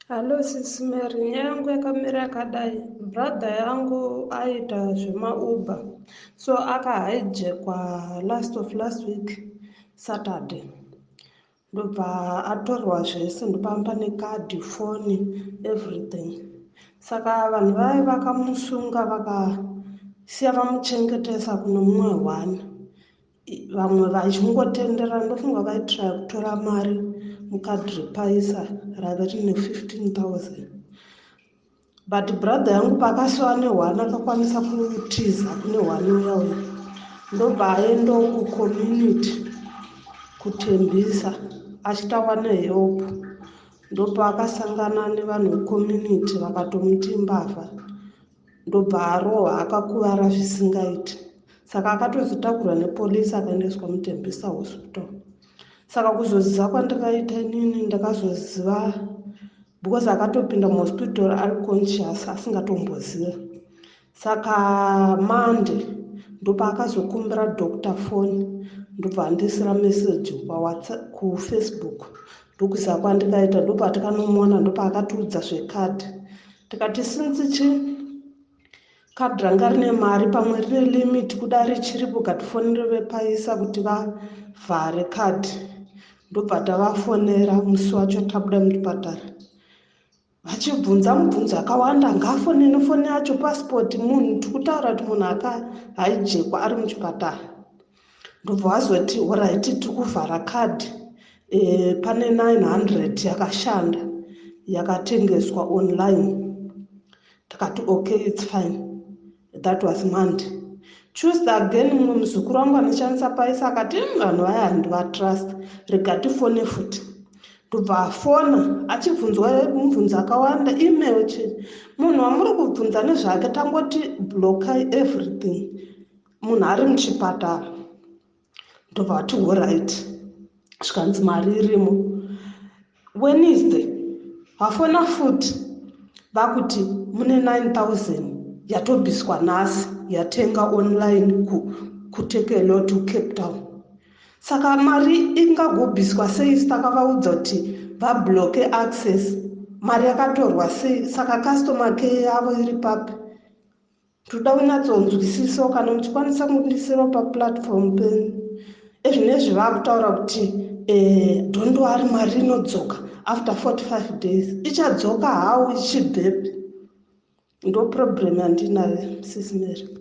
Hallo Sis Mary, nyaya yangu yakamira yakadai. Brother yangu aiita zvemaUber, so akahijackwa last of last week Saturday. Ndobva atorwa zvese, ndopamba nekadhi, foni, everything. Saka vanhu vaya vakamusunga, vakasiya vamuchengetesa kune mumwe one. Vamwe vachingotendera, ndofunga vaitry kutora mari mukadhi rePaisa rave rine 15 000, but brother yangu paakasiwa neone akakwanisa kutiza kune one uya uya, ndobva aendawo kucommunity kuTembisa achitawa nehelp. Ndopaakasangana nevanhu vecommunity, vakatomuti mbavha, ndobva arohwa, akakuvara zvisingaiti. Saka akatozotakurwa nepolisi, akaendeswa muTembisa Hospital. Saka kuzoziva kwandakaita inini, ndakazoziva because akatopinda muhospital ari conscious, asingatomboziva. Saka Monday ndopaakazokumbira doctor foni, ndobva andisira meseji kuFacebook. Ndokuziva kwandikaita, ndopatikanomuona, ndopaakatiudza zvekadhi. Tikati since chi kadhi ranga rine mari, pamwe rine limit, kuda richiripo, katifonere vePaisa kuti vavhare kadhi. Ndobva tavafonera musi wacho tabuda muchipatara, vachibvunza mubvunzo akawanda, ngaafone nefoni yacho, pasipoti, munhu tikutaura kuti munhu akahijackwa ari muchipatara. Ndobva vazoti, "Alright, tiri kuvhara kadhi. Pane 900 yakashanda, yakatengeswa online." Takati, "Okay, it's fine." That was Monday. Tuesday again, mumwe muzukuru wangu anoshandisa Paisa akati, "Vanhu vaya handivatrust, rega tifone futi." Ndobva afona, achibvunzwa mubvunzo akawanda, email chi munhu wamuri kubvunza nezvake, tangoti blockai everything, munhu ari muchipatara. Ndobva ati, "Alright." Zvikanzi mari irimo. Wednesday vafona futi, vakuti mune 9000 yatobviswa nhasi, yatenga online kuTakealot Cape Town. Saka mari ingagobviswa sei? Takavaudza kuti vablocke access, mari yakatorwa sei? Saka customer care yavo iri papi? Ndoda kunyatsonzwisisawo, kana muchikwanisa kundisirawo paplatform penyu. Ezvinezvi vaakutaura kuti don't worry, mari inodzoka after 45 days. Ichadzoka how? Ichibvepi? Ndo problem yandinayo, Sis Mary.